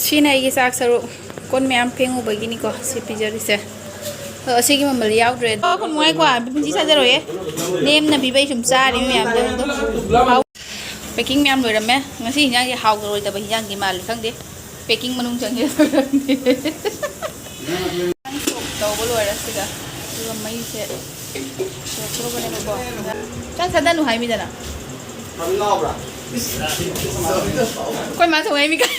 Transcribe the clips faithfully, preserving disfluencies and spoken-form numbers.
ꯁꯤꯅ ꯑꯩꯒꯤ ꯆꯥꯛ ꯁꯔꯨꯛ꯫ ꯀꯣꯟ ꯃꯌꯥꯝ ꯐꯦꯡꯉꯨꯕꯒꯤꯅꯤꯀꯣ ꯁꯤ ꯄꯤꯖꯔꯤꯁꯦ꯫ ꯑꯗꯣ ꯑꯁꯤꯒꯤ ꯃꯃꯜ ꯌꯥꯎꯗ꯭ꯔꯦ꯫ ꯑꯣ, ꯈꯨꯟ ꯅꯨꯡꯉꯥꯏꯀꯣ, ꯄꯨꯟꯁꯤ ꯆꯥꯖꯔꯣꯏꯌꯦ꯫ ꯅꯦꯝꯅ ꯄꯤꯕꯩ ꯁꯨꯝ ꯆꯥꯔꯤꯕ ꯃꯌꯥꯝꯗꯣ꯫ ꯍꯥꯎ-, packing ꯃꯌꯥꯝ ꯂꯣꯏꯔꯝꯃꯦ꯫ ꯉꯁꯤ ꯍꯤꯟꯖꯥꯡꯁꯦ ꯍꯥꯎꯔꯣꯏꯗꯕ ꯍꯤꯟꯖꯥꯡꯗꯤ ꯃꯥꯜꯂꯤ, ꯈꯪꯗꯦ꯫ Packing ꯃꯅꯨꯡ ꯆꯪꯉꯦ ꯈꯪꯗꯦ꯫ ꯇꯧꯕ ꯂꯣꯏꯔꯦ ꯁꯤꯒ꯫ ꯑꯗꯨꯒ ꯃꯩꯁꯦ ꯁꯣꯛꯇꯧꯕꯅꯦꯕꯀꯣ꯫ ꯆꯥꯛ ꯆꯥꯗꯅꯨ ꯍꯥꯏꯃꯤꯗꯅ꯫ ꯑꯩꯈꯣꯏ ꯃꯥ ꯊꯣꯡꯉꯛꯏꯃꯤ ꯀꯥꯏ꯫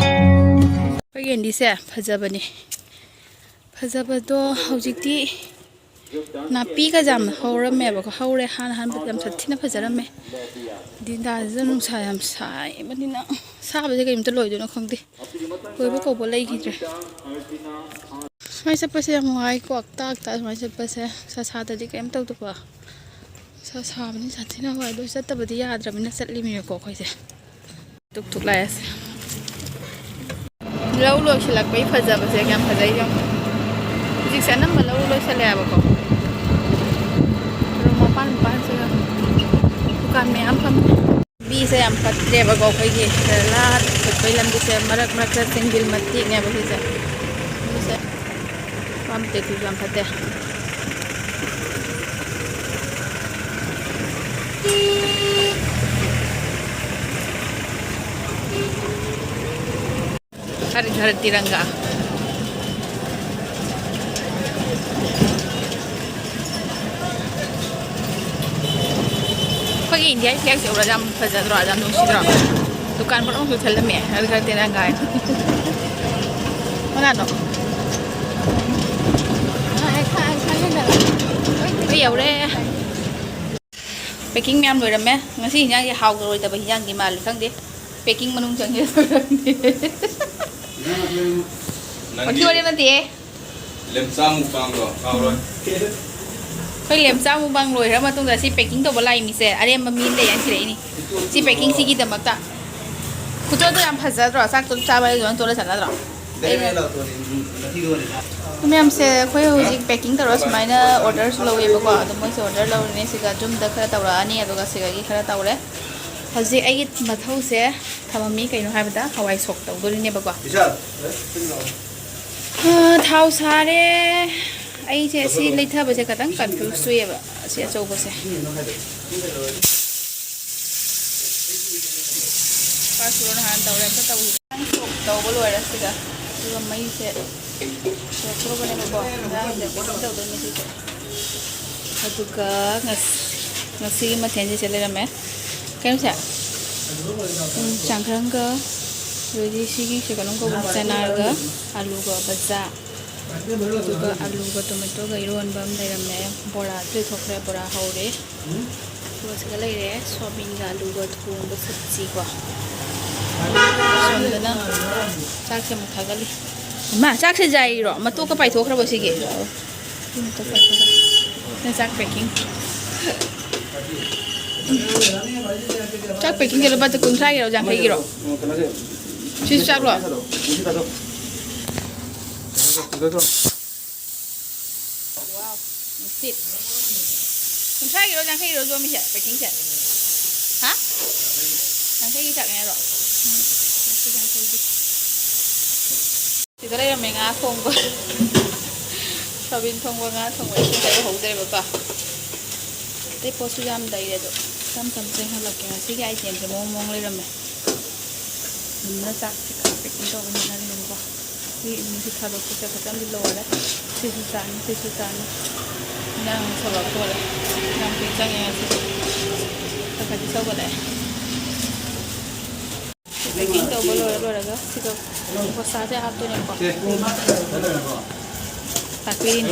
ꯑꯩꯈꯣꯏꯒꯤ ꯑꯦꯟꯗꯤꯁꯦ ꯐꯖꯕꯅꯤ꯫ ꯐꯖꯕꯗꯣ ꯍꯧꯖꯤꯛꯇꯤ ꯅꯥꯄꯤꯒ ꯌꯥꯝ ꯍꯧꯔꯝꯃꯦꯕꯀꯣ, ꯍꯧꯔꯦ꯫ ꯍꯥꯟꯅ ꯍꯥꯟꯕꯗ ꯌꯥꯝ ꯁꯥꯊꯤꯅ ꯐꯖꯔꯝꯃꯦ꯫ ꯗꯤꯟꯗꯥꯁꯤꯗ ꯅꯨꯡꯁꯥ ꯌꯥꯝ ꯁꯥꯏꯕꯅꯤꯅ ꯁꯥꯕꯁꯦ ꯀꯩꯝꯇ ꯂꯣꯏꯗꯣꯏꯅꯣ ꯈꯪꯗꯦ꯫ ꯀꯣꯏꯕ ꯀꯧꯕ ꯂꯩꯈꯤꯗ꯭ꯔꯦ꯫ ꯁꯨꯃꯥꯏꯅ ꯆꯠꯄꯁꯦ ꯌꯥꯝ ꯋꯥꯏꯀꯣ, ꯑꯛꯇ ꯑꯛꯇ ꯁꯨꯃꯥꯏꯅ ꯆꯠꯄꯁꯦ꯫ ꯅꯨꯡꯁꯥ ꯁꯥꯗꯗꯤ ꯀꯩꯝ ꯇꯧꯗꯕ꯫ ꯅꯨꯡꯁꯥ ꯁꯥꯕꯅꯤ ꯁꯥꯊꯤꯅ ꯋꯥꯏ, ꯑꯗꯨ ꯆꯠꯇꯕꯗꯤ ꯌꯥꯗ꯭ꯔꯕꯅꯤꯅ ꯆꯠꯂꯤꯃꯤꯅꯀꯣ ꯑꯩꯈꯣꯏꯁꯦ꯫ ꯇꯨꯛ ꯊꯨꯛ ꯂꯥꯛꯑꯦ꯫ ꯂꯧ ꯂꯣꯏꯁꯤꯜꯂꯛꯄꯩ ꯐꯖꯕꯁꯦ ꯌꯥꯝ ꯐꯖꯩ ꯌꯦꯡꯉꯣ꯫ ꯍꯧꯖꯤꯛꯁꯦ ꯑꯅꯝꯕ ꯂꯧ ꯂꯣꯏꯁꯤꯜꯂꯛꯑꯦꯕꯀꯣ꯫ ꯑꯗꯣ ꯃꯄꯥꯟ ꯃꯄꯥꯟꯁꯤꯗ ꯗꯨꯀꯥꯟ ꯃꯌꯥꯝ ꯐꯝꯃꯦ꯫ ꯂꯝꯕꯤꯁꯦ ꯌꯥꯝ ꯐꯠꯇ꯭ꯔꯦꯕꯀꯣ ꯑꯩꯈꯣꯏꯒꯤ꯫ ꯂꯥ ꯆꯠꯄꯩ ꯂꯝꯕꯤꯁꯦ ꯃꯔꯛ ꯃꯔꯛꯇ ꯆꯤꯡꯖꯤꯜ ꯃꯇꯦꯛꯅꯦꯕ ꯁꯤꯁꯦ꯫ ꯂꯝꯕꯤꯁꯦ ꯐꯥꯝ ꯇꯦꯛꯁꯤꯁꯨ ꯌꯥꯝ ꯐꯠꯇꯦ꯫ ꯍꯔ ꯘꯔ ꯇꯤꯔꯪꯒꯥ꯫ ꯑꯩꯈꯣꯏꯒꯤ ꯏꯟꯗꯤꯌꯥꯒꯤ flag ꯁꯦ ꯎꯔꯒ ꯌꯥꯝ ꯐꯖꯗ꯭ꯔꯣ? ꯌꯥꯝ ꯅꯨꯡꯁꯤꯗ꯭ꯔꯣ? ꯗꯨꯀꯥꯟ ꯄꯨꯝꯅꯃꯛꯁꯨ ꯊꯜꯂꯝꯃꯦ꯫ ꯍꯔ ꯘꯔ ꯇꯤꯔꯪꯒꯥ ꯍꯥꯏꯅ꯫ ꯀꯅꯥꯅꯣ? ꯑꯩ ꯌꯧꯔꯦ꯫ Packing ꯃꯌꯥꯝ ꯂꯣꯏꯔꯝꯃꯦ꯫ ꯉꯁꯤ ꯍꯤꯟꯖꯥꯡꯁꯦ ꯍꯥꯎꯔꯣꯏꯗꯕ ꯍꯤꯟꯖꯥꯡꯗꯤ ꯃꯥꯜꯂꯤ, ꯈꯪꯗꯦ꯫ Packing ꯃꯅꯨꯡ ꯆꯪꯉꯦ꯫ ꯅꯪꯗꯤ ꯋꯥꯊꯤ ꯋꯥꯔꯦꯝ ꯅꯠꯇꯦꯍꯦ꯫ ꯂꯦꯝꯆꯥ ꯃꯨꯛꯕꯥꯡꯗꯣ ꯀꯥꯎꯔꯣꯏ꯫ ꯑꯩꯈꯣꯏ ꯂꯦꯝꯆꯥ ꯃꯨꯛꯕꯥꯡ ꯂꯣꯏꯈ꯭ꯔ ꯃꯇꯨꯡꯗ ꯁꯤ packing ꯇꯧꯕ ꯂꯥꯛꯏ ꯃꯤꯁꯦ ꯑꯔꯦꯝꯕ ꯃꯤ ꯂꯩ ꯍꯥꯏꯅ ꯊꯤꯔꯛꯏꯅꯤ꯫ ꯁꯤ packing ꯁꯤꯒꯤꯗꯃꯛꯇ꯫ ꯈꯨꯆꯣꯟꯗꯣ ꯌꯥꯝ ꯐꯖꯗ꯭ꯔꯣ? ꯆꯥꯛꯇꯣ ꯆꯥꯕ ꯍꯥꯏꯗꯣ ꯑꯗꯨꯃꯥꯏꯅ ꯆꯣꯜꯂ ꯆꯠꯅꯗ꯭ꯔꯣ? ꯃꯌꯥꯝꯁꯦ ꯑꯩꯈꯣꯏ ꯍꯧꯖꯤꯛ packing ꯇꯧꯔ ꯁꯨꯃꯥꯏꯅ order ꯁꯨ ꯂꯧꯋꯦꯕꯀꯣ꯫ ꯑꯗꯣ ꯃꯣꯏꯁꯦ order ꯂꯧꯔꯤꯅꯦ꯫ ꯁꯤꯒ ꯌꯨꯝꯗ ꯈꯔ ꯇꯧꯔꯛꯑꯅꯤ, ꯑꯗꯨꯒ ꯁꯤꯗꯒꯤ ꯈꯔ ꯇꯧꯔꯦ꯫ ꯍꯧꯖꯤꯛ ꯑꯩꯒꯤ ꯃꯊꯧꯁꯦ ꯊꯝꯃꯝꯃꯤ꯫ ꯀꯩꯅꯣ ꯍꯥꯏꯕꯗ ꯍꯋꯥꯏ ꯁꯣꯛ ꯇꯧꯗꯣꯔꯤꯅꯦꯕꯀꯣ꯫ ꯑꯥ, ꯊꯥꯎ ꯁꯥꯔꯦ꯫ ꯑꯩꯁꯦ ꯁꯤ ꯂꯩꯊꯕꯁꯦ ꯈꯤꯇꯪ ꯀꯟꯐ꯭ꯌꯨꯁ ꯆꯨꯏꯌꯦꯕ, ꯑꯁꯤ ꯑꯆꯧꯕꯁꯦ꯫ ꯐꯥꯔꯁ ꯐꯨꯗ ꯍꯥꯟꯅ ꯇꯧꯔꯦ, ꯑꯝꯇ ꯇꯧꯈꯤꯒꯦ꯫ ꯁꯣꯛ ꯇꯧꯕ ꯂꯣꯏꯔꯦ ꯁꯤꯒ꯫ ꯑꯗꯨꯒ ꯃꯩꯁꯦ ꯁꯤꯗ ꯊꯣꯛꯑꯕꯅꯦꯕꯀꯣ꯫ ꯏꯟꯖꯥꯡꯁꯦ ꯀꯩꯅꯣ ꯇꯧꯗꯣꯏꯅꯦ ꯁꯤꯁꯦ꯫ ꯑꯗꯨꯒ ꯉꯁ-, ꯉꯁꯤꯒꯤ ꯃꯊꯦꯜꯁꯦ ꯁꯤꯗ ꯂꯩꯔꯝꯃꯦ꯫ ꯀꯩꯅꯣꯁꯦ? ꯎꯝ, ꯆꯥꯡꯈ꯭ꯔꯪꯒ, ꯑꯗꯨꯗꯤ ꯁꯤꯒꯤ ꯁꯤ ꯀꯩꯅꯣꯝ ꯀꯧꯕ ꯆꯅꯥꯒ ꯑꯂꯨꯒ ꯕꯖꯥ꯫ ꯑꯗꯨꯒ ꯑꯂꯨꯒ ꯇꯣꯃꯦꯇꯣꯒ ꯏꯔꯣꯟꯕ ꯑꯃ ꯂꯩꯔꯝꯃꯦ꯫ ꯕꯣꯔꯥꯁꯨ ꯂꯩꯊꯣꯛꯈ꯭ꯔꯦ, ꯕꯣꯔꯥ ꯍꯧꯔꯦ꯫ ꯑꯗꯨꯒ ꯁꯤꯗ ꯂꯩꯔꯦ ꯁꯣꯌꯥꯕꯤꯟꯒ ꯑꯂꯨꯒ ꯊꯣꯡꯕ ꯁꯕꯖꯤꯀꯣ꯫ ꯁꯣꯝꯗꯅ ꯆꯥꯛꯁꯦ ꯑꯃꯨꯛ ꯊꯥꯒꯠꯂꯤ꯫ ꯏꯃꯥ, ꯆꯥꯛꯁꯦ ꯌꯥꯏꯔꯣ? ꯃꯇꯣꯛꯀ ꯄꯥꯏꯊꯣꯛꯈ꯭ꯔꯕꯣ ꯁꯤꯒꯤ? ꯁꯤ ꯃꯇꯣꯛ ꯄꯥꯏꯊꯣꯛꯈ꯭ꯔꯦ꯫ ꯅꯪ ꯆꯥꯛ ꯄꯦꯀꯤꯡ꯫ ꯆꯥꯛ ꯄꯦꯀꯤꯡꯁꯦ ꯂꯨꯄꯥ ꯀꯨꯟꯊ꯭ꯔꯥꯒꯤꯔꯣ, ꯌꯥꯡꯈꯩꯒꯤꯔꯣ? ꯁꯤꯁꯨ ꯆꯥꯛꯂꯣ? ꯋꯥꯎ, ꯅꯨꯡꯁꯤꯠ꯫ ꯀꯨꯟꯊ꯭ꯔꯥꯒꯤꯔꯣ, ꯌꯥꯡꯈꯩꯒꯤꯔꯣ ꯌꯣꯝꯃꯤꯁꯦ, ꯄꯦꯀꯤꯡꯁꯦ? ꯍꯥ? ꯌꯥꯡꯈꯩꯒꯤ ꯆꯥꯛꯅꯦ ꯍꯥꯏꯔꯣ? ꯎꯝ, ꯌꯥꯡꯈꯩꯒꯤ꯫ ꯁꯤꯗ ꯂꯩꯔꯝꯃꯦ ꯉꯥ ꯊꯣꯡꯕ꯫ ꯁꯣꯌꯥꯕꯤꯟ ꯊꯣꯡꯕ, ꯉꯥ ꯊꯣꯡꯕ, ꯏꯁꯤꯡ ꯍꯩꯕ ꯍꯧꯗ꯭ꯔꯦꯕꯀꯣ꯫ ꯑꯇꯩ ꯄꯣꯠꯁꯨ ꯌꯥꯝ ꯂꯩꯔꯦ ꯑꯗꯣ, ꯇꯞ ꯇꯞ ꯆꯦꯟꯍꯜꯂꯛꯀꯦ꯫ ꯉꯁꯤꯒꯤ ꯑꯥꯏꯇꯦꯝꯁꯦ ꯃꯑꯣꯡ ꯃꯑꯣꯡ ꯂꯩꯔꯝꯃꯦ꯫ ꯃꯨꯟꯅ ꯆꯥꯛꯁꯦ ꯈꯔ ꯄꯦꯛꯀꯤꯡ ꯇꯧꯕ ꯍꯣꯠꯅꯔꯤꯅꯦꯕꯀꯣ꯫ ꯁꯤ ꯏꯃꯨꯡꯁꯤ ꯊꯥꯗꯣꯛꯄꯁꯦ ꯐꯖꯅꯗꯤ ꯂꯣꯏꯔꯦ꯫ ꯁꯤꯁꯨ ꯆꯥꯅꯤ, ꯁꯤꯁꯨ ꯆꯥꯅꯤ꯫ ꯏꯟꯖꯥꯡ ꯁꯧꯔꯛ ꯇꯣꯔꯦ꯫ ꯌꯥꯝ ꯀꯨꯏ ꯆꯪꯉꯦ ꯉꯁꯤꯗꯤ꯫ ꯈꯔ ꯈꯔꯗꯤ ꯁꯧꯒꯠꯂꯛꯑꯦ꯫ ꯄꯦꯛꯀꯤꯡ ꯇꯧꯕ ꯂꯣꯏꯔ ꯂꯣꯏꯔꯒ ꯁꯤꯒ ꯕꯣꯁꯥꯁꯦ ꯍꯥꯞꯇꯣꯏꯅꯦꯕꯀꯣ꯫ ꯇꯥꯛꯄꯤꯔꯤꯅꯤ꯫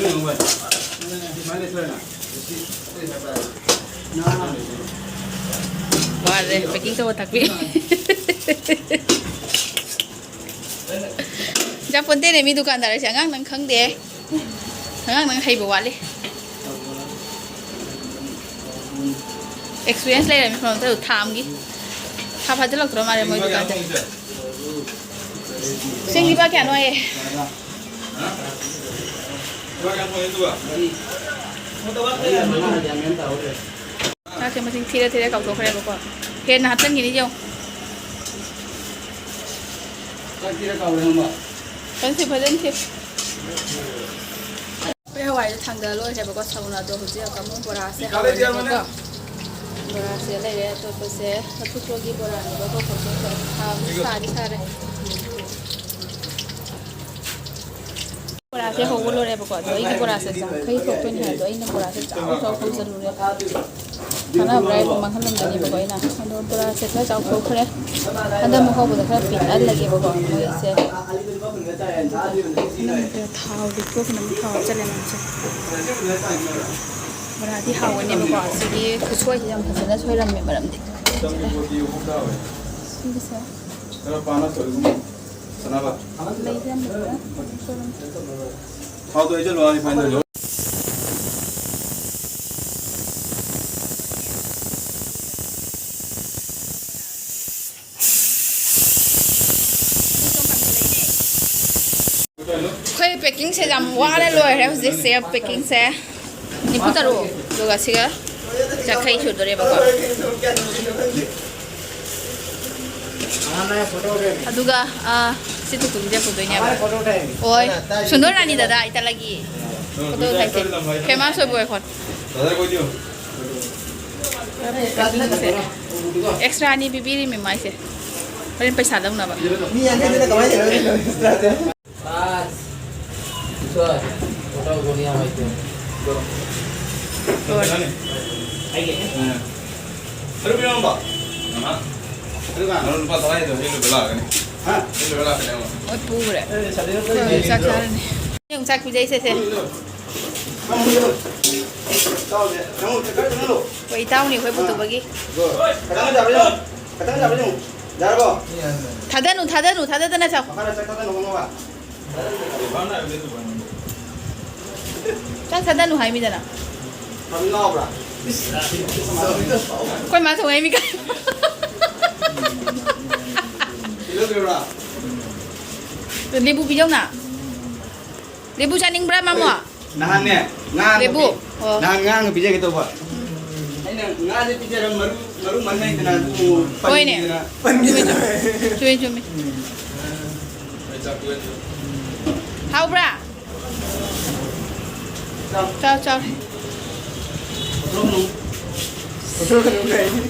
ꯋꯥꯔꯦ, ꯄꯦꯛꯀꯤꯡ ꯇꯧꯕ ꯇꯥꯛꯄꯤ꯫ ꯌꯥꯄꯣꯟꯇꯦꯅꯦ, ꯃꯤ ꯗꯨꯀꯥꯟꯗꯥꯔꯁꯦ ꯑꯉꯥꯡ ꯅꯪ ꯈꯪꯗꯦ꯫ ꯑꯉꯥꯡ ꯅꯪ ꯍꯩꯕ ꯋꯥꯠꯂꯤ꯫ ꯑꯦꯛꯁꯄꯤꯔꯤꯌꯦꯟꯁ ꯂꯩꯔꯦ ꯃꯤ ꯐꯝ ꯊꯥ ꯑꯃꯒꯤ꯫ ꯊꯥ ꯐꯥꯖꯤꯜꯂꯛꯇ꯭ꯔꯣ ꯃꯥꯜꯂꯦ ꯃꯣꯏ ꯗꯨꯀꯥꯟꯁꯦ꯫ ꯆꯦꯡ ꯂꯨꯄꯥ ꯀꯌꯥꯅꯣ ꯍꯥꯏꯌꯦ? ꯆꯥꯛꯁꯦ ꯃꯁꯤꯡ ꯊꯤꯔ ꯊꯤꯔ ꯀꯥꯎꯊꯣꯛꯈ꯭ꯔꯦꯕꯀꯣ꯫ ꯍꯦꯟꯅ ꯍꯥꯞꯆꯤꯟꯈꯤꯅꯤ ꯌꯦꯡꯉꯣ꯫ ꯆꯪꯁꯤ, ꯐꯖꯅ ꯁꯤ꯫ ꯑꯩꯈꯣꯏ ꯍꯋꯥꯏꯗꯣ ꯊꯥꯡꯗ ꯂꯣꯏꯔꯦꯕꯀꯣ, ꯁꯧꯅ꯫ ꯑꯗꯣ ꯍꯧꯖꯤꯛ ꯑꯃꯨꯛ ꯕꯣꯔꯥꯁꯦ ꯍꯧꯔꯅꯦꯕꯀꯣ꯫ ꯕꯣꯔꯥꯁꯦ ꯂꯩꯔꯦ, ꯑꯇꯣꯞꯄꯁꯦ ꯂꯐꯨꯊ꯭ꯔꯣꯒꯤ ꯕꯣꯔꯥꯅꯦꯕꯀꯣ꯫ ꯈꯣꯡꯊꯣꯡ ꯁꯥꯕꯗꯤ ꯁꯥꯔꯦ꯫ ꯕꯣꯔꯥꯁꯦ ꯍꯧꯕ ꯂꯣꯏꯔꯦꯕꯀꯣ꯫ ꯑꯗꯣ ꯑꯩꯒꯤ ꯕꯣꯔꯥꯁꯦ ꯆꯥꯝꯈꯩ ꯊꯣꯛꯇꯣꯏꯅꯦ ꯍꯥꯏ꯫ ꯑꯗꯣ ꯑꯩꯅ ꯕꯣꯔꯥꯁꯦ ꯆꯥꯎ ꯆꯥꯎ ꯍꯧꯖꯜꯂꯨꯔꯦ꯫ ꯀꯥꯟꯅꯕ꯭ꯔꯥ ꯍꯥꯏꯕꯨ ꯃꯥꯡꯍꯜꯂꯝꯒꯅꯦꯕꯀꯣ ꯑꯩꯅ꯫ ꯑꯗꯣ ꯕꯣꯔꯥꯁꯦ ꯈꯔ ꯆꯥꯎꯊꯣꯛꯈ꯭ꯔꯦ꯫ ꯍꯟꯗꯛ ꯑꯃꯨꯛ ꯍꯧꯕꯗ ꯈꯔ ꯄꯤꯛꯍꯜꯂꯒꯦꯕꯀꯣ ꯃꯣꯏꯁꯦ꯫ ꯊꯥꯎ ꯂꯤꯛꯄ ꯈꯨꯅꯝ ꯊꯥꯎ ꯍꯥꯞꯆꯜꯂꯦ ꯃꯥꯁꯦ꯫ ꯕꯣꯔꯥꯗꯤ ꯍꯥꯎꯒꯅꯦꯕꯀꯣ꯫ ꯑꯁꯤꯒꯤ ꯈꯨꯠꯁꯣꯏꯁꯦ ꯌꯥꯝ ꯐꯖꯅ ꯁꯣꯏꯔꯝꯃꯦ ꯃꯔꯝꯗꯤ꯫ ꯁꯤꯒꯤꯁꯦ꯫ ꯂꯩꯁꯦ ꯌꯥꯝ ꯐꯖꯅ ꯁꯣꯏꯔꯝꯃꯦ꯫ ꯊꯥꯎꯗꯣ ꯍꯩꯖꯜꯂꯣ, refine ꯇꯧꯔꯣ꯫ ꯑꯩꯈꯣꯏ packingꯁꯦ ꯌꯥꯝ ꯋꯥꯅ ꯂꯣꯏꯔꯦ ꯍꯧꯖꯤꯛꯁꯦ꯫ Packingꯁꯦ ꯅꯤꯐꯨ ꯇꯔꯨꯛ, ꯑꯗꯨꯒ ꯁꯤꯒ ꯌꯥꯡꯈꯩ ꯁꯨꯗꯣꯔꯦꯕꯀꯣ꯫ ꯑꯗꯨꯒ, ꯑꯥ, ꯁꯤ ꯊꯨꯝꯁꯦ ꯄꯨꯗꯣꯏꯅꯦꯕ꯫ ꯍꯣꯏ, ꯁꯨꯟꯗꯔ ꯔꯥꯅꯤ ꯗꯗꯥ, ꯑꯩ ꯇꯂꯒꯤ ꯐꯣꯇꯣ ꯊꯥꯏꯁꯦ꯫ Famous ꯑꯣꯏꯕ ꯑꯣꯏꯈꯣ꯫ Extra ꯑꯅꯤ ꯄꯤꯕꯤꯔꯤꯃꯤ ꯃꯥꯏꯁꯦ꯫ ꯍꯣꯔꯦꯟ ꯄꯩꯁꯥ ꯂꯧꯅꯕ꯫ ꯃꯤ ꯑꯅꯤꯗꯨꯅ ꯀꯃꯥꯏꯅ ꯇꯧꯔꯒ extra ꯁꯦ? ꯑꯁ, ꯏꯁꯣꯔ, ꯐꯣꯇꯣ ꯒꯣꯂꯤ ꯌꯥꯝ ꯍꯩꯇꯦ꯫ ꯂꯣꯏꯔꯦ꯫ ꯑꯩꯒꯤ? ꯑꯗꯨ ꯄꯤꯔꯝꯕ? ꯑꯍ꯫ ꯑꯗꯨ ꯀꯅꯥ? ꯅꯪ ꯂꯨꯄꯥ ꯇꯔꯥꯒꯤꯗꯣ ꯑꯩ ꯂꯣꯏꯕ ꯂꯥꯛꯀꯅꯤ꯫ ꯍꯥ? ꯑꯩ ꯂꯣꯏꯕ ꯂꯥꯛꯀꯅꯤ ꯑꯃꯨꯛ꯫ ꯃꯣꯏ ꯄꯨꯈ꯭ꯔꯦ꯫ ꯑꯩꯈꯣꯏ ꯍꯧꯖꯤꯛ ꯆꯥꯛ ꯆꯥꯔꯅꯤ꯫ ꯑꯩ ꯑꯃꯨꯛ ꯆꯥꯛ ꯄꯤꯖꯩꯁꯦ ꯁꯦ꯫ ꯆꯥꯎꯁꯦ꯫ ꯆꯪꯉꯨ, ꯈꯔ ꯆꯪꯍꯜꯂꯣ꯫ ꯑꯩꯈꯣꯏ ꯏꯇꯥꯎꯅꯤ ꯑꯩꯈꯣꯏ ꯄꯨꯊꯣꯛꯄꯒꯤ꯫ ꯈꯇꯪ ꯆꯥꯕ ꯌꯦꯡꯉꯨ꯫ ꯈꯇꯪ ꯆꯥꯕ ꯌꯦꯡꯉꯨ꯫ ꯌꯥꯔꯕꯣ? ꯊꯥꯗꯅꯨ, ꯊꯥꯗꯅꯨ, ꯊꯥꯗꯗꯅ ꯆꯥꯎ꯫ ꯃꯈꯥꯗ ꯆꯥꯛ ꯊꯥꯗꯅꯨ ꯈꯪꯉꯕ? ꯆꯥꯛ ꯊꯥꯗꯅꯨ ꯍꯥꯏꯃꯤꯗꯅ꯫ ꯊꯥꯗꯅ ꯂꯥꯎꯕ꯭ꯔꯥ? ꯑꯩꯈꯣꯏ ꯃꯥ ꯊꯣꯡꯉꯛꯏꯃꯤ ꯀꯥꯏ꯫ ꯀꯤꯂꯣ ꯄꯤꯕ꯭ꯔꯥ? ꯂꯦꯕꯨ ꯄꯤꯖꯧꯅ꯫ ꯂꯦꯕꯨ ꯆꯥꯅꯤꯡꯕ꯭ꯔꯥ, ꯃꯥꯃꯣ? ꯅꯍꯥꯟꯅꯦ, ꯉꯥ ꯑꯃ ꯂꯦꯕꯨ? ꯄꯤ-, ꯑꯣ꯫ ꯅꯍꯥꯟ ꯉꯥ ꯑꯃ ꯄꯤꯖꯒꯦ ꯇꯧꯕ꯫ ꯑꯩꯅ ꯉꯥꯁꯦ ꯄꯤꯖꯔ ꯃꯔꯨ ꯃꯔꯨ ꯃꯟ ꯂꯩꯗꯅ ꯑꯗꯨ ꯍꯣꯏꯅꯦ꯫ ꯄꯟꯈꯤꯗꯅ꯫ ꯆꯨꯝꯃꯦ, ꯆꯨꯝꯃꯦ꯫ ꯆꯨꯝꯃꯦ, ꯆꯨꯝꯃꯦ꯫ ꯍꯥꯎꯕ꯭ꯔꯥ? ꯆꯥꯎ, ꯆꯥꯎ꯫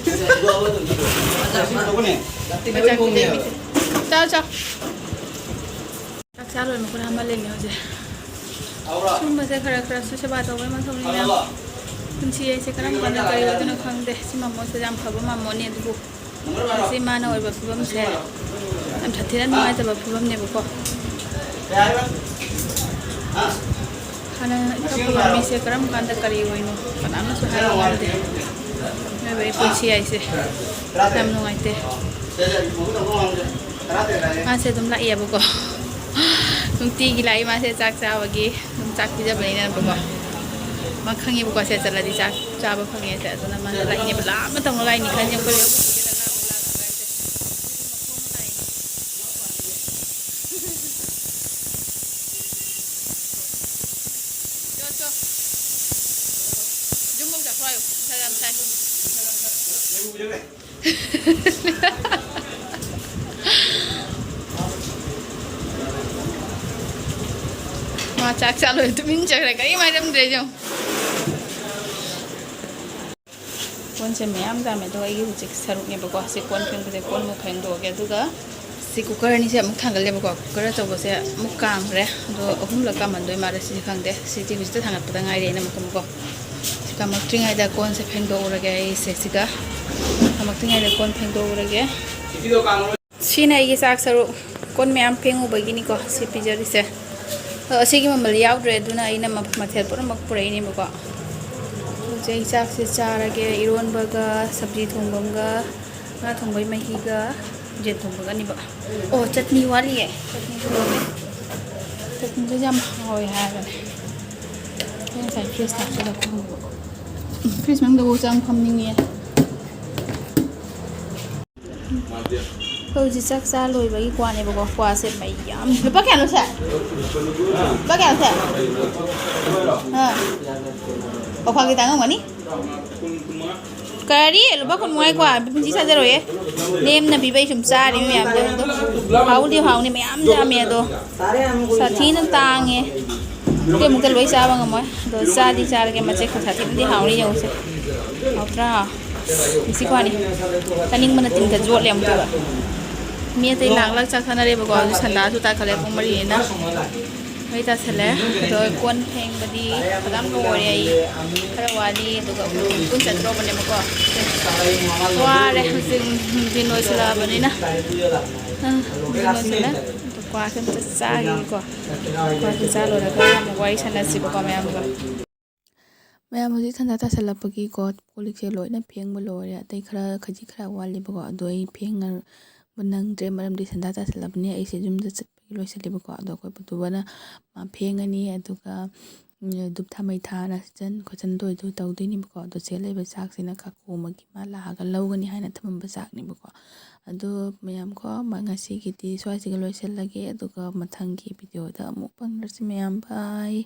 ꯆꯥꯎ, ꯆꯥꯎ꯫ ꯆꯥꯛ ꯆꯥ ꯂꯣꯏꯔ ꯃꯈꯨꯠ ꯍꯥꯝꯍꯜꯂꯤꯅꯦ ꯍꯧꯖꯤꯛ꯫ ꯁꯨꯝꯕꯁꯦ ꯈꯔ ꯈꯔꯁꯨ ꯁꯦꯕꯥ ꯇꯧꯕꯩ ꯃꯊꯧꯅꯤ ꯃꯌꯥꯝ꯫ ꯄꯨꯟꯁꯤ ꯍꯥꯏꯁꯦ ꯀꯔꯝ ꯀꯥꯟꯗ ꯀꯔꯤ ꯑꯣꯏꯗꯣꯏꯅꯣ ꯈꯪꯗꯦ꯫ ꯁꯤ ꯃꯃꯣꯁꯦ ꯌꯥꯝ ꯐꯕ ꯃꯃꯣꯅꯦ ꯑꯗꯨꯕꯨ ꯍꯧꯖꯤꯛ ꯃꯥꯅ ꯑꯣꯏꯕ ꯐꯤꯕꯝꯁꯦ ꯌꯥꯝ ꯁꯥꯊꯤꯅ ꯅꯨꯡꯉꯥꯏꯇꯕ ꯐꯤꯕꯝꯅꯦꯕꯀꯣ꯫ ꯍꯥꯟꯅ ꯏꯐ ꯐꯕ ꯃꯤꯁꯦ ꯀꯔꯝ ꯀꯥꯟꯗ ꯀꯔꯤ ꯑꯣꯏꯅꯣ ꯀꯅꯥꯝꯅꯁꯨ ꯍꯥꯏꯕ ꯉꯝꯗꯦ꯫ ꯃꯤꯑꯣꯏꯕꯒꯤ ꯄꯨꯟꯁꯤ ꯍꯥꯏꯁꯦ ꯌꯥꯝ ꯅꯨꯡꯉꯥꯏꯇꯦ꯫ ꯃꯥꯁꯦ ꯑꯗꯨꯝ ꯂꯥꯛꯏꯌꯦꯕꯀꯣ꯫ ꯅꯨꯡꯇꯤꯒꯤ ꯂꯥꯛꯏ ꯃꯥꯁꯦ ꯆꯥꯛ ꯆꯥꯕꯒꯤ꯫ ꯑꯗꯨꯝ ꯆꯥꯛ ꯄꯤꯖꯕꯅꯤꯅꯀꯣ꯫ ꯃꯥ ꯈꯪꯉꯦꯕꯀꯣ ꯁꯦ ꯆꯠꯂꯗꯤ ꯆꯥꯛ ꯆꯥꯕ ꯐꯪꯉꯦꯁꯦ꯫ ꯑꯗꯨꯅ ꯃꯥꯁꯦ ꯂꯥꯛꯏꯅꯦꯕ꯫ ꯂꯥꯞꯅ ꯇꯧꯅ ꯂꯥꯛꯏꯅꯤ ꯈꯟꯁꯦ ꯑꯩꯈꯣꯏ ꯂꯣꯏ ꯎꯕꯁꯤꯗ ꯂꯥꯛꯑꯣ ꯂꯥꯛꯑꯣ ꯍꯥꯏꯁꯦ꯫ ꯃꯈꯣꯟ ꯑꯃ ꯂꯥꯛꯏꯅꯦ꯫ ꯆꯣ, ꯆꯣ꯫ ꯌꯨꯝꯐꯧ ꯆꯠꯈ꯭ꯔꯣ ꯍꯥꯏꯌꯨ꯫ ꯅꯨꯡꯁꯥ ꯌꯥꯝ ꯁꯥꯏ꯫ ꯃꯥ ꯆꯥꯛ ꯆꯥ ꯂꯣꯏꯔ ꯇꯨꯃꯤꯟ ꯆꯠꯈ꯭ꯔꯦ꯫ ꯀꯔꯤꯝ ꯍꯥꯏꯔꯝꯗ꯭ꯔꯦ ꯌꯦꯡꯉꯨ꯫ ꯀꯣꯟꯁꯦ ꯃꯌꯥꯝ ꯆꯥꯝꯃꯦ꯫ ꯑꯗꯣ ꯑꯩꯒꯤ ꯍꯧꯖꯤꯛ ꯁꯔꯨꯛꯅꯦꯕꯀꯣ꯫ ꯁꯤ ꯀꯣꯟ ꯐꯦꯡꯕꯁꯦ ꯀꯣꯟ ꯑꯃꯨꯛ ꯐꯦꯡꯗꯣꯛꯑꯒꯦ꯫ ꯑꯗꯨꯒ ꯁꯤ ꯀꯨꯀꯔ ꯑꯅꯤꯁꯦ ꯑꯃꯨꯛ ꯊꯥꯡꯒꯠꯂꯦꯕꯀꯣ꯫ ꯀꯨꯀꯔ ꯑꯆꯧꯕꯁꯦ ꯑꯃꯨꯛ ꯀꯥꯝꯈ꯭ꯔꯦ꯫ ꯑꯗꯣ ꯑꯍꯨꯝꯂꯛ ꯀꯥꯝꯍꯟꯗꯣꯏ ꯃꯥꯜꯂꯦ꯫ ꯁꯤꯗꯤ ꯈꯪꯗꯦ꯫ ꯁꯤꯗꯤ ꯍꯧꯖꯤꯛꯇ ꯊꯥꯡꯒꯠꯄꯗ ꯉꯥꯏꯔꯤ ꯑꯩꯅ ꯑꯃꯨꯛ ꯑꯃꯨꯛꯀꯣ꯫ ꯁꯤ ꯀꯥꯝꯃꯛꯇ꯭ꯔꯤꯉꯩꯗ ꯀꯣꯟꯁꯦ ꯐꯦꯡꯗꯣꯛꯎꯔꯒꯦ ꯑꯩꯁꯦ ꯁꯤꯒ꯫ ꯀꯥꯝꯃꯛꯇ꯭ꯔꯤꯉꯩꯗ ꯀꯣꯟ ꯐꯦꯡꯗꯣꯛꯎꯔꯒꯦ꯫ ꯁꯤꯅ ꯑꯩꯒꯤ ꯆꯥꯛ ꯁꯔꯨꯛ꯫ ꯀꯣꯟ ꯃꯌꯥꯝ ꯐꯦꯡꯉꯨꯕꯒꯤꯅꯤꯀꯣ ꯁꯤ ꯄꯤꯖꯔꯤꯁꯦ꯫ ꯑꯗꯣ ꯑꯁꯤꯒꯤ ꯃꯃꯜ ꯌꯥꯎꯗ꯭ꯔꯦ, ꯑꯗꯨꯅ ꯑꯩꯅ ꯃ-, ꯃꯊꯦꯜ ꯄꯨꯝꯅꯃꯛ ꯄꯨꯔꯛꯏꯅꯦꯕꯀꯣ꯫ ꯍꯧꯖꯤꯛ ꯑꯩ ꯆꯥꯛꯁꯦ ꯆꯥꯔꯒꯦ꯫ ꯏꯔꯣꯟꯕꯒ ꯁꯕꯖꯤ ꯊꯣꯡꯕ ꯑꯃꯒ ꯉꯥ ꯊꯣꯡꯕꯒꯤ ꯃꯍꯤꯒ ꯌꯦꯟ ꯊꯣꯡꯕꯒ ꯑꯅꯤꯃꯛ꯫ ꯑꯣ, ꯆꯠꯅꯤ ꯋꯥꯠꯂꯤꯌꯦ꯫ ꯆꯠꯅꯤꯁꯨ ꯂꯧꯒꯦ꯫ ꯆꯠꯅꯤꯗꯨꯁꯨ ꯌꯥꯝ ꯍꯥꯎꯋꯦ ꯍꯥꯏꯕꯅꯦ꯫ ꯑꯩ ꯉꯁꯥꯏ ꯐ꯭ꯔꯤꯖꯇ ꯍꯥꯞꯆꯤꯜꯂ ꯊꯝꯃꯦꯕꯀꯣ꯫ ꯎꯝ, ꯐ꯭ꯔꯤꯖ ꯃꯅꯨꯡꯗꯕꯨ ꯆꯪ ꯐꯝꯅꯤꯡꯉꯦ꯫ ꯑꯩꯈꯣꯏ ꯍꯧꯖꯤꯛ ꯆꯥꯛ ꯆꯥ ꯂꯣꯏꯕꯒꯤ ꯀ꯭ꯋꯥꯅꯦꯕꯀꯣ꯫ ꯀ꯭ꯋꯥꯁꯦ ꯃꯌꯥꯝ꯫ ꯂꯨꯄꯥ ꯀꯌꯥꯅꯣ ꯁꯦ? ꯂꯨꯄꯥ ꯀꯌꯥꯅꯣ ꯁꯦ? ꯑꯥ꯫ ꯄꯥꯎꯈꯥꯒꯤ ꯇꯥꯡꯉꯝꯒꯅꯤ? ꯀꯔꯤ? ꯂꯨꯄꯥ ꯀꯨꯟ ꯃꯉꯥ ꯀꯣ? ꯄꯨꯟꯁꯤ ꯆꯥꯖꯔꯣꯏꯌꯦ꯫ ꯅꯦꯝꯅ ꯄꯤꯕ ꯑꯩ ꯁꯨꯝ ꯆꯥꯔꯤꯃꯤ ꯃꯌꯥꯝꯗꯣ꯫ ꯑꯗꯣ ꯍꯥꯎꯗꯤ ꯍꯥꯎꯅꯤ, ꯃꯌꯥꯝ ꯌꯥꯝꯃꯦ ꯑꯗꯣ꯫ ꯁꯥꯊꯤꯅ ꯇꯥꯡꯉꯦ꯫ ꯑꯇꯩ ꯑꯃꯨꯛꯇ ꯂꯣꯏ ꯆꯥꯕ ꯉꯝꯃꯣꯏ꯫ ꯑꯗꯣ ꯆꯥꯗꯤ ꯆꯥꯔꯒꯦ, ꯃꯆꯦꯠ ꯈꯔ ꯁꯥꯊꯤꯅꯗꯤ ꯍꯥꯎꯅꯤ ꯌꯦꯡꯉꯨꯁꯦ꯫ ꯍꯥꯎꯇ꯭ꯔꯥ? ꯃꯤꯁꯤ ꯈ꯭ꯋꯥꯅꯤ꯫ ꯆꯥꯅꯤꯡꯕꯅ ꯇꯤꯟꯒ ꯌꯣꯠꯂꯦ ꯑꯃꯨꯛꯇꯣꯏꯕ꯫ ꯃꯤ ꯑꯇꯩ ꯂꯥꯛ ꯂꯥꯛ ꯆꯥꯛ ꯆꯥꯅꯔꯦꯕꯀꯣ꯫ ꯑꯗꯨ ꯁꯟꯗꯥꯁꯨ ꯇꯥꯈꯠꯂꯦ ꯄꯨꯡ ꯃꯔꯤꯅꯤꯅ꯫ ꯃꯩ ꯇꯥꯁꯜꯂꯦ꯫ ꯑꯗꯣ ꯀꯣꯟ ꯐꯦꯡꯕꯗꯤ ꯐꯅꯌꯥꯝ ꯂꯣꯏꯔꯦ ꯑꯩ꯫ ꯈꯔ ꯋꯥꯠꯂꯤ꯫ ꯑꯗꯨꯒ ꯄꯨꯟ ꯆꯠꯇ꯭ꯔꯣꯕꯅꯦꯕꯀꯣ꯫ ꯋꯥꯔꯦ ꯍꯧꯖꯤꯛ ꯅꯨꯡꯊꯤꯟ ꯑꯣꯏꯁꯜꯂꯛꯑꯕꯅꯤꯅ꯫ ꯑ, ꯅꯨꯡꯊꯤꯟ ꯑꯣꯏꯁꯜꯂꯦ꯫ ꯑꯗꯣ ꯀ꯭ꯋꯥꯁꯦ ꯑꯝꯇ ꯆꯥꯈꯤꯒꯦꯀꯣ꯫ ꯀ꯭ꯋꯥꯁꯦ ꯆꯥ ꯂꯣꯏꯔꯒ ꯑꯃꯨꯛ ꯋꯥꯔꯤ ꯁꯥꯟꯅꯁꯤꯕꯀꯣ ꯃꯌꯥꯝꯒ꯫ ꯃꯌꯥꯝ ꯍꯧꯖꯤꯛ ꯁꯟꯗꯥ ꯇꯥꯁꯜꯂꯛꯄꯒꯤꯀꯣ ꯀꯣꯜ ꯂꯤꯛꯁꯦ ꯂꯣꯏꯅ ꯐꯦꯡꯕ ꯂꯣꯏꯔꯦ꯫ ꯑꯇꯩ ꯈꯔ ꯈꯖꯤꯛ ꯈꯔ ꯋꯥꯠꯂꯤꯕꯀꯣ꯫ ꯑꯗꯣ ꯑꯩ ꯐꯦꯡꯕ ꯅꯪꯗ꯭ꯔꯦ, ꯃꯔꯝꯗꯤ ꯁꯟꯗꯥ ꯇꯥꯁꯜꯂꯕꯅꯤ꯫ ꯑꯩꯁꯦ ꯌꯨꯝꯗ ꯆꯠꯄꯒꯤ ꯂꯣꯏꯁꯤꯜꯂꯤꯕꯀꯣ꯫ ꯑꯗꯣ ꯑꯩꯈꯣꯏ ꯄꯨꯇꯨꯕꯅ ꯃꯥ ꯐꯦꯡꯉꯅꯤ꯫ ꯑꯗꯨꯒ, ꯎꯝ, ꯙꯨꯞ ꯊꯥꯃꯩ ꯊꯥꯅ ꯁꯤꯠꯆꯟ ꯈꯣꯠꯆꯟ ꯇꯧꯗꯣꯏꯅꯦꯕꯀꯣ꯫ ꯑꯗꯣ ꯁꯤꯗ ꯂꯩꯕ ꯆꯥꯛꯁꯤꯅ ꯀꯥꯀꯨ ꯑꯃꯒꯤ ꯃꯥ ꯂꯥꯛꯑꯒ ꯂꯧꯒꯅꯤ ꯍꯥꯏꯅ ꯊꯝꯃꯝꯕ ꯆꯥꯛꯅꯦꯕꯀꯣ꯫ ꯑꯗꯣ ꯃꯌꯥꯝ ꯀꯣ, ꯃ-, ꯉꯁꯤꯒꯤꯗꯤ ꯁ꯭ꯋꯥꯏꯁꯤꯒ ꯂꯣꯏꯁꯤꯜꯂꯒꯦ꯫ ꯑꯗꯨꯒ ꯃꯊꯪꯒꯤ ꯚꯤꯗꯤꯑꯣꯗ ꯑꯃꯨꯛ ꯐꯪꯅꯔꯁꯤ ꯃꯌꯥꯝ꯫ ꯕꯥꯏ꯫